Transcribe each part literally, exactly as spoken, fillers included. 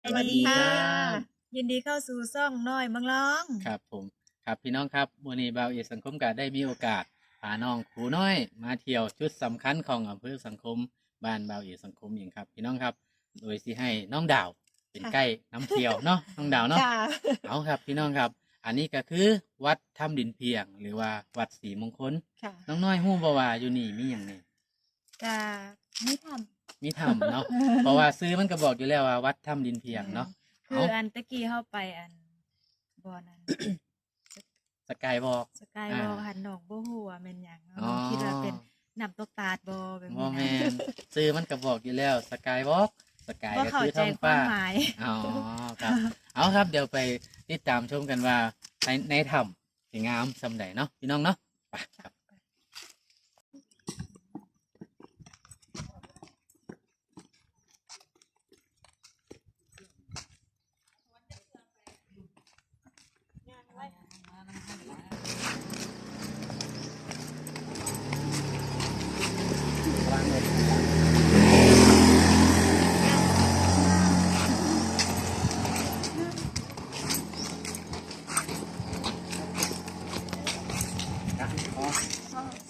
สวัสดีค่ะ ยินดีเข้าสู่ช่องน้อยเมืองลอง ครับผม ครับพี่น้องครับ มื้อนี้บ่าวเอกสังคมก็ได้มีโอกาสพาน้องครูน้อยมาเที่ยวจุดสำคัญของอำเภอสังคม บ้านบ่าวเอกสังคมเองครับ พี่น้องครับ โดยสิให้น้องดาวเป็น ค่ะ ไกด์นำเที่ยวเนาะ น้องดาวเนาะ ค่ะ เอาครับพี่น้องครับ อันนี้ก็คือวัดถ้ำดินเพียง หรือว่าวัดศรีมงคล ค่ะ น้องน้อยฮู้บ่ว่าอยู่นี่มีหยังแหน่ ก็มีถ้ำ มีถ้ำเนาะ เพราะว่าชื่อมันก็บอกอยู่แล้วว่าวัดถ้ำดินเพียงเนาะ แม่น คือ เอ้า อันตะกี้เฮาไปอันบ่อนั้น สกายวอล์ก สกายวอล์ก อ่า หั้นน้องบ่ฮู้ว่าแม่นหยังเนาะ อ๋อ น้องคิดว่าเป็นน้ำตกตาดบ่ แบบนี้นะ บ่แม่น ชื่อมันก็บอกอยู่แล้ว สกายวอล์ก สกาย บ่ ก็คือท้องฟ้า เข้าใจความหมาย อ๋อ ครับ เอาครับ เดี๋ยวไปติดตามชมกันว่าใน ในถ้ำสิงามส่ำใดเนาะ พี่น้องเนาะ ไปครับ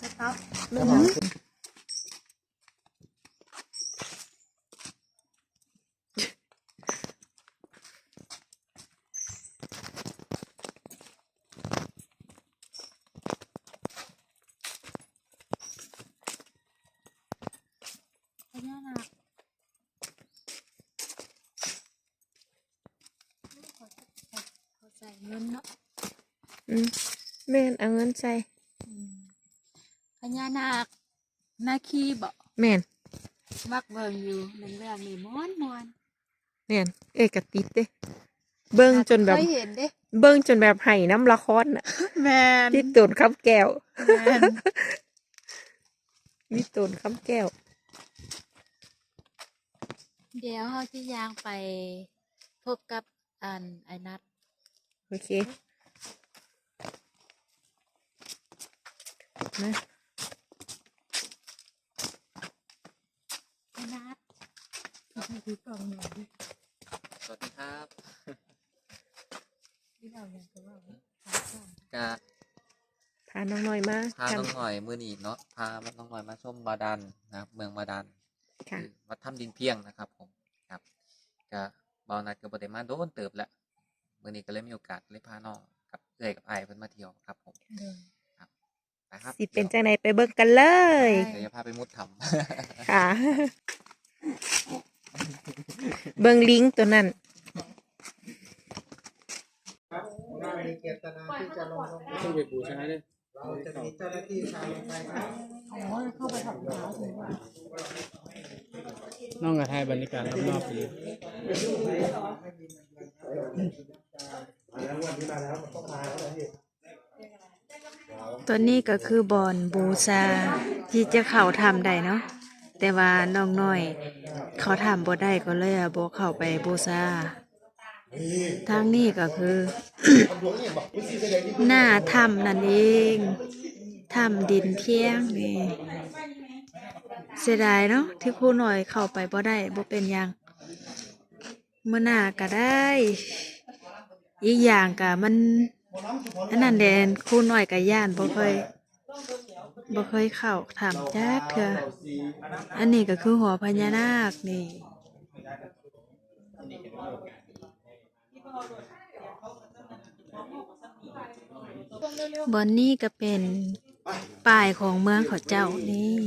สต็อป พญานาค เขาใส่เงินเนาะ อืม แม่น เอาเงินใส่ อืม พญานาค นาคีบ่ แม่น มักเบิ่งอยู่ เรื่องนี้ม่วนๆ แม่น เอ้ย กะติดเด้ เบิ่งจนแบบ เคยเห็นเด้ เบิ่งจนแบบไห้นำละครน่ะ แม่น พี่ตูนคำแก้ว แม่น พี่ตูนคำแก้ว เดี๋ยวเฮาสิย่างไปพบกับอันไอ้นัท โอเค มา ไอ้นัท ถือกล่องหน่อยดิ สวัสดีครับ ที่เรายังจะว่า ก็ พาน้องน้อยมา พาน้องน้อยมื้อนี้เนาะ พาน้องน้อยมาชมบาดาลนะครับ เมืองบาดาล ค่ะ คือวัดถ้ำดินเพียงนะครับผม ครับ ก็บ่าวนัทก็บ่ได้มาโดนเติบแล้ว มื้อนี้ก็เลยมีโอกาสเลยพาน้องกับเอื้อยกับอ้ายเพิ่นมาเที่ยวครับผม เด้อ ครับ ไปครับ สิเป็นจังใดไปเบิ่งกันเลย เดี๋ยวจะพาไปมุดถ้ำ ค่ะ เบิ่งลิงตัวนั้น ครับ ถ้ามีเจตนาที่จะลง ต้องไปบูชาเด้อ เราจะมีเจ้าหน้าที่พาลงไปครับ น้องก็ถ่ายบรรยากาศรอบๆดี ตัวนี้ก็คือบ่อนบูชาที่จะเข้าถ้ำได้เนาะ แต่ว่าน้องน้อยเข้าถ้ำบ่ได้ก็เลยบ่เข้าไปบูชา ทางนี้ก็คือ หน้าถ้ำนั่นเอง ถ้ำดินเพียงนี่ เสียดายเนาะ ที่ครูน้อยเข้าไปบ่ได้ บ่เป็นหยัง มื้อหน้าก็ได้ อีกอย่างก็มัน อันนั้นแดน ครูน้อยก็ย้าน บ่ค่อย บ่เคยเข้าถ้ำจักเทื่อ อันนี้ก็คือหอพญานาคนี่ บ่อนนี้ก็เป็นป้ายของเมืองเขาเจ้านี่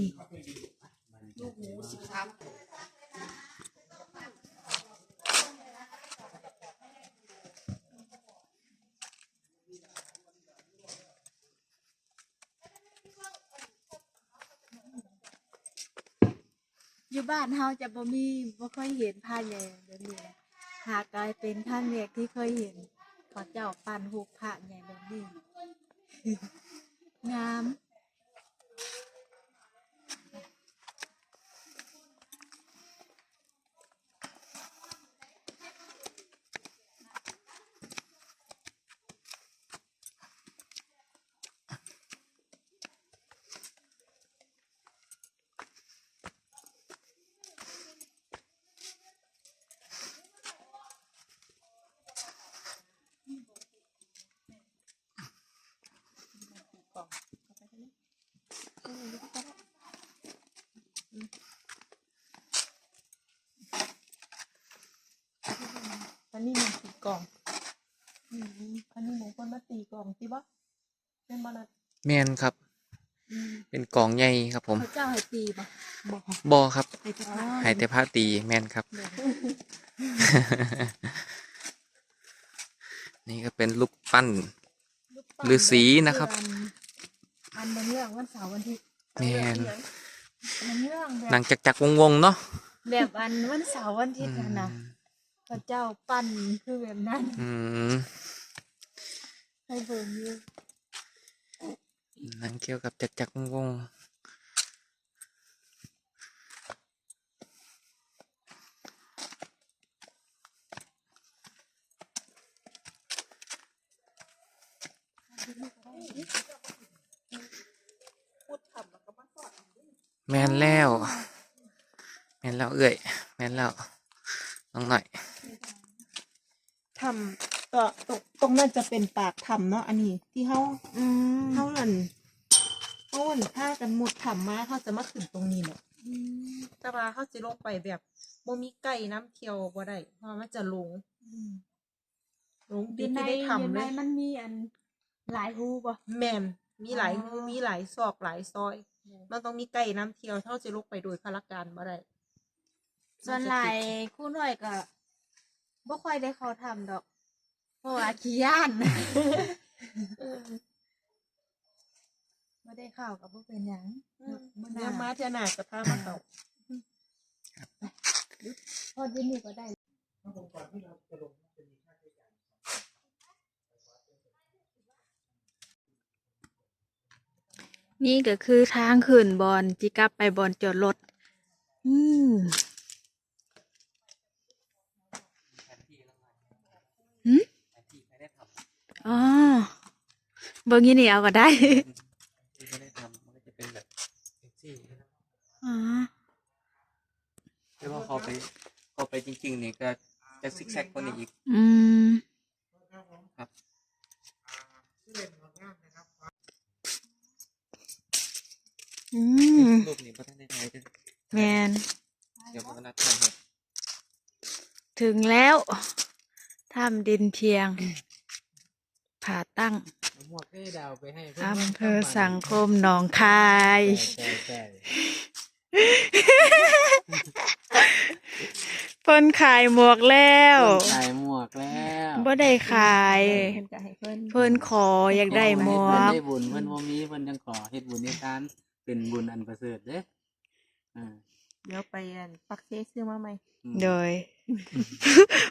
อยู่บ้านเฮาจะบ่มี บ่เคยเห็นพระใหญ่แบบนี้นะ หากกลายเป็นครั้งแรกที่เคยเห็น เขาเจ้าปั้นรูปพระใหญ่แบบนี้ งาม อันนี้มันตีกลอง อืม อันนี้มงคลมาตีกลองติบ่ แม่นบ่นะ แม่นครับ อืม เป็นกลองใหญ่ครับผม เขาเจ้าให้ตีบ่ บ่ บ่ครับ ให้แต่พระ ให้แต่พระตี แม่นครับ เดี๋ยว นี่ก็เป็นรูปปั้นฤาษีนะครับ อัน อันเมืองวันเสาร์วันอาทิตย์ แม่น เมืองแบบ นั่งจักๆวงๆเนาะ แบบอันวันเสาร์วันอาทิตย์นั่นนะ อืม เขาเจ้าปั้นคือแบบนั้น อืม ให้เบิ่งอยู่ นั่งเกี่ยวกับจักๆวงๆ แม่นแล้ว แม่นแล้วเอื้อย แม่นแล้ว น้องหน่อย ถ้ำ ก็ตรงตรงนั้นจะเป็นปากถ้ำเนาะ อันนี้ที่เฮา อืม เฮานั่น เฮานั่นพากันมุดถ้ำมา เฮาจะมาขึ้นตรงนี้เนาะ อืม แต่ว่าเฮาสิลงไปแบบบ่มีไกด์นำเที่ยวบ่ได้ เพราะว่ามันจะหลง อืม หลง อยู่ใน ในถ้ำ อยู่ใน เลย มันมีอันหลายรูบ่ แม่น มีหลาย อ๋อ รู มีหลายซอกหลายซอย มันต้องมีไกด์นำเที่ยว เฮาสิลงไปโดยพลการบ่ได้ ส่วนหลายครูน้อยก็บ่ค่อยได้เข้าถ้ำดอก เพราะว่าขี้ย้าน บ่ได้เข้าก็บ่เป็นหยัง อืม มื้อห เดี๋ น้า ยวมาเทื่อหน้าจะพามาเข้า พอดอยู่นี่ก็ได้ นี่ก็คือทางขึ้นบ่อนที่กลับไปบ่อนจอดรถ อืม หืม อ๋อ เบิ่งอยู่นี่เอาก็ได้ ที่ไม่ได้ทำมันก็จะเป็นแบบเซ็กซี่นะ อ๋อ แต่ว่าพอไปพอไปจริงๆนี่ก็จะซิกแซกกว่านี้อีก อืม ครับ อืม รูปนี้บ่ทันได้ถ่ายเด้อ แมน เดี๋ยวผมนัดถ่ายให้ ถึงแล้วถ้ำดินเพียง ผาตั้ง เอาหมวกให้ดาวไปให้ อำเภอสังคมหนองคาย ใช่ใช่ เพิ่นขายหมวกแล้ว ขายหมวกแล้ว บ่ได้ขาย เพิ่นก็ให้เพิ่น เพิ่นขออยากได้หมว เพิ่น ก ได้บุญเพิ่นบ่มีเพิ่นจังขอเฮ็ดบุญเฮ็ดทานเป็นบุญอันประเสริฐเด้ออ่า เดี๋ยวไปอันปักเซซื้อมาใหม่ อืม โดย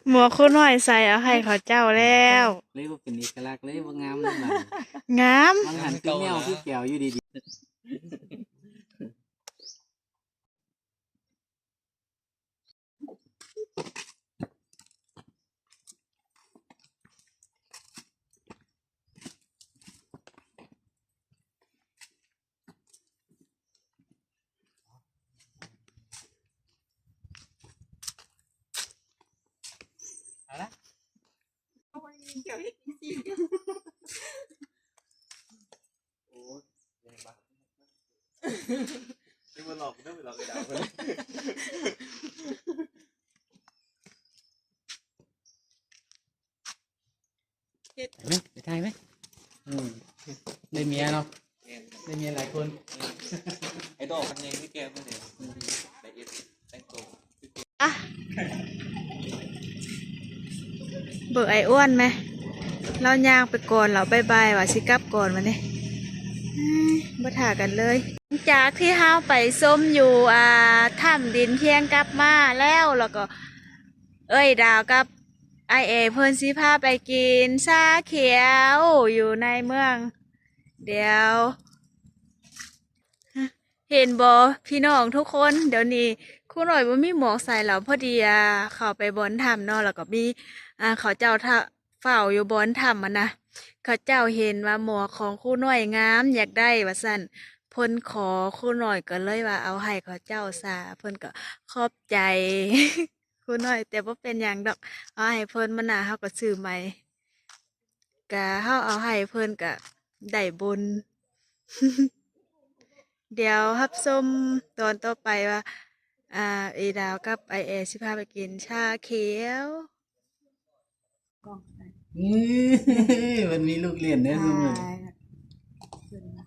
หมวกครูน้อยใส่เอาให้เขาเจ้าแล้ว เลยบ่เป็นเอกลักษณ์เลยบ่งามเลยบัดนี้ งาม บางหันเป็นแนวคือแก้วอยู่ดีๆ เดี๋ยวให้กินซี โอ้ยแรงปะนี่มันหลอกเด้อไปหลอกไอ้ดาวเพิ่น เฮ็ด ไปไหมไปถ่ายไหม อืมได้เมียเนาะได้เมียหลายคน ไอ้ดอกมันยังไม่แก้เมื่อไหร่ไดเอทแต่งตัว เบิ่งไอ้อ้วนไหม เราย่างไปก่อน เราบายบาย ว่าสิกลับก่อนวันนี้ อืม บ่ถ่ากันเลย จากที่เฮาไปชมอยู่ อ่า ถ้ำดินเพียงกลับมาแล้ว แล้วก็ เอ้ยดาวกับไอเอเพิ่นสิพาไปกินชาเขียวอยู่ในเมือง เดี๋ยว เห็นบ่พี่น้องทุกคน เดี๋ยวนี้ครูน้อยบ่มีหมวกใส่แล้ว พอดี อ่า เข้าไปบ่อนถ้ำเนาะ แล้วก็มี อ่า เขาเจ้าถ้าเฝ้าอยู่บ่อนถ้ำหั้นนะ เขาเจ้าเห็นว่าหมวกของครูน้อยงาม อยากได้ว่าซั่น เพิ่นขอครูน้อยก็เลยว่าเอาให้เขาเจ้าซะ เพิ่นก็ขอบใจครูน้อย แต่บ่เป็นหยังดอก เอาให้เพิ่น มื้อหน้าเฮาก็ซื้อใหม่ กะเฮาเอาให้เพิ่นกะได้บุญ เดี๋ยวรับชมตอนต่อไปว่า อ่า เอดาวกับไอแอสิพาไปกินชาเขียว กล้องก็ได้ นี่ มันมีลูกเล่นเด้อซุมื้อนี้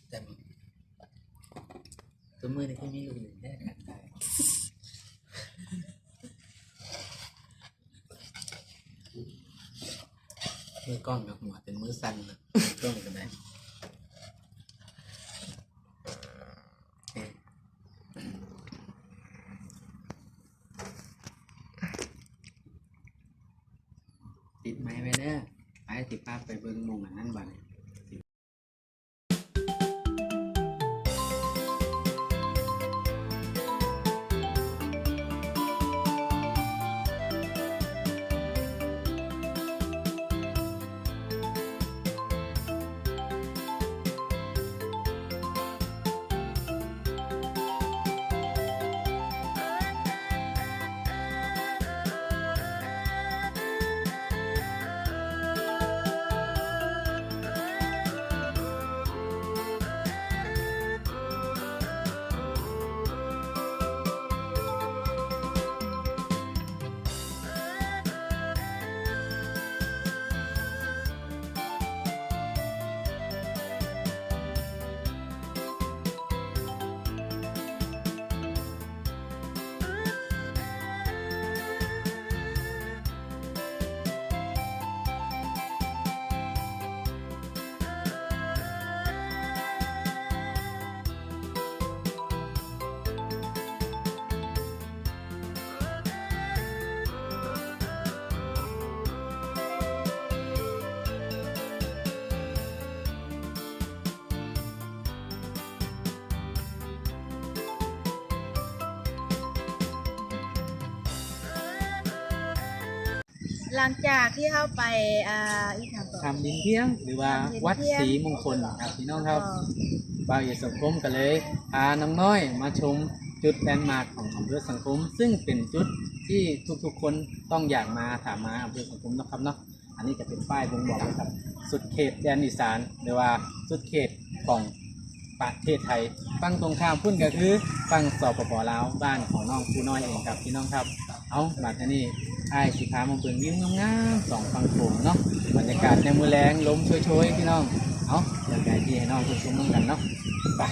แต่ซุมื้อนี้คือมีลูกเล่นแท้ มือกล้องกับหัวเป็นมือสั่นนะ กล้องก็ได้ ปิดไมค์ไว้เด้อ ไป สิพาไปเบิ่งหม่องอันนั้นบัดนี้ หลังจากที่เฮาไป อ่า อีหยังก่อ ถ้ำดินเพียง หรือว่า ถ้ำดินเพียง วัดศรีมงคลครับพี่น้องครับ อ๋อ บ่าวเอกสังคมก็เลยพาน้องน้อยมาชมจุดแลนด์มาร์คของอำเภอสังคม ซึ่งเป็นจุดที่ทุกๆคนต้องอยากมา ถ้ามาอำเภอสังคมเนาะครับเนาะ อันนี้ก็เป็นป้ายบ่งบอกนะครับ สุดเขตแดนอีสาน หรือว่าสุดเขตของประเทศไทย ฝั่งตรงข้ามพุ้นก็คือฝั่ง สปป ลาว บ้านของน้องผู้น้อยเองครับพี่น้องครับ เอา บัดนี้อ้ายสิพามาเบิ่งวิวงามๆ สองฝั่งโขงเนาะ บรรยากาศยามมื้อแลง ลมโชยๆ พี่น้อง เอา เดี๋ยวไกลที่ให้น้องเพิ่นชมนำกันเนาะ ไป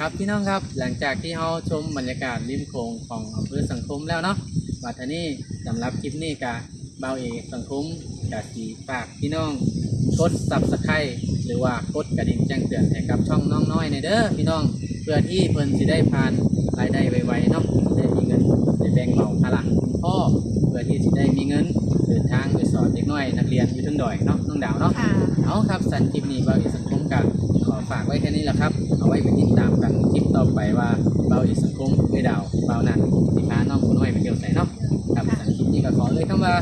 ครับพี่น้องครับ หลังจากที่เราชมบรรยากาศริมโขงของอำเภอสังคมแล้วเนาะ บัดนี้สำหรับคลิปนี้ก็ บ่าวเอกสังคมก็สิฝากพี่น้องกด Subscribe หรือว่ากดกระดิ่งแจ้งเตือนให้กับช่องน้องน้อยแหน่เด้อพี่น้อง เพื่อที่เพิ่นสิได้ผ่านรายได้ไวๆเนาะ ได้มีเงินไปแบ่งเบาภาระคุณพ่อ เพื่อที่สิได้มีเงินเดินทางไปสอนเด็กน้อยนักเรียนอยู่เทิงดอยเนาะ น้องดาวเนาะ ค่ะ เอาครับ สันคลิปนี้บ่าวเอกสังคมก็ขอฝากไว้แค่นี้แหละครับ เอาไว้ไปติดตามกันคลิปต่อไปว่าบ่าวเอกสังคม เอ้ยดาว บ่าวนัด สิพาน้องผู้น้อยไปเที่ยวไสเนาะ ครับ ค่ะ สันคลิปนี้ก็ขอเอ่ยคำว่า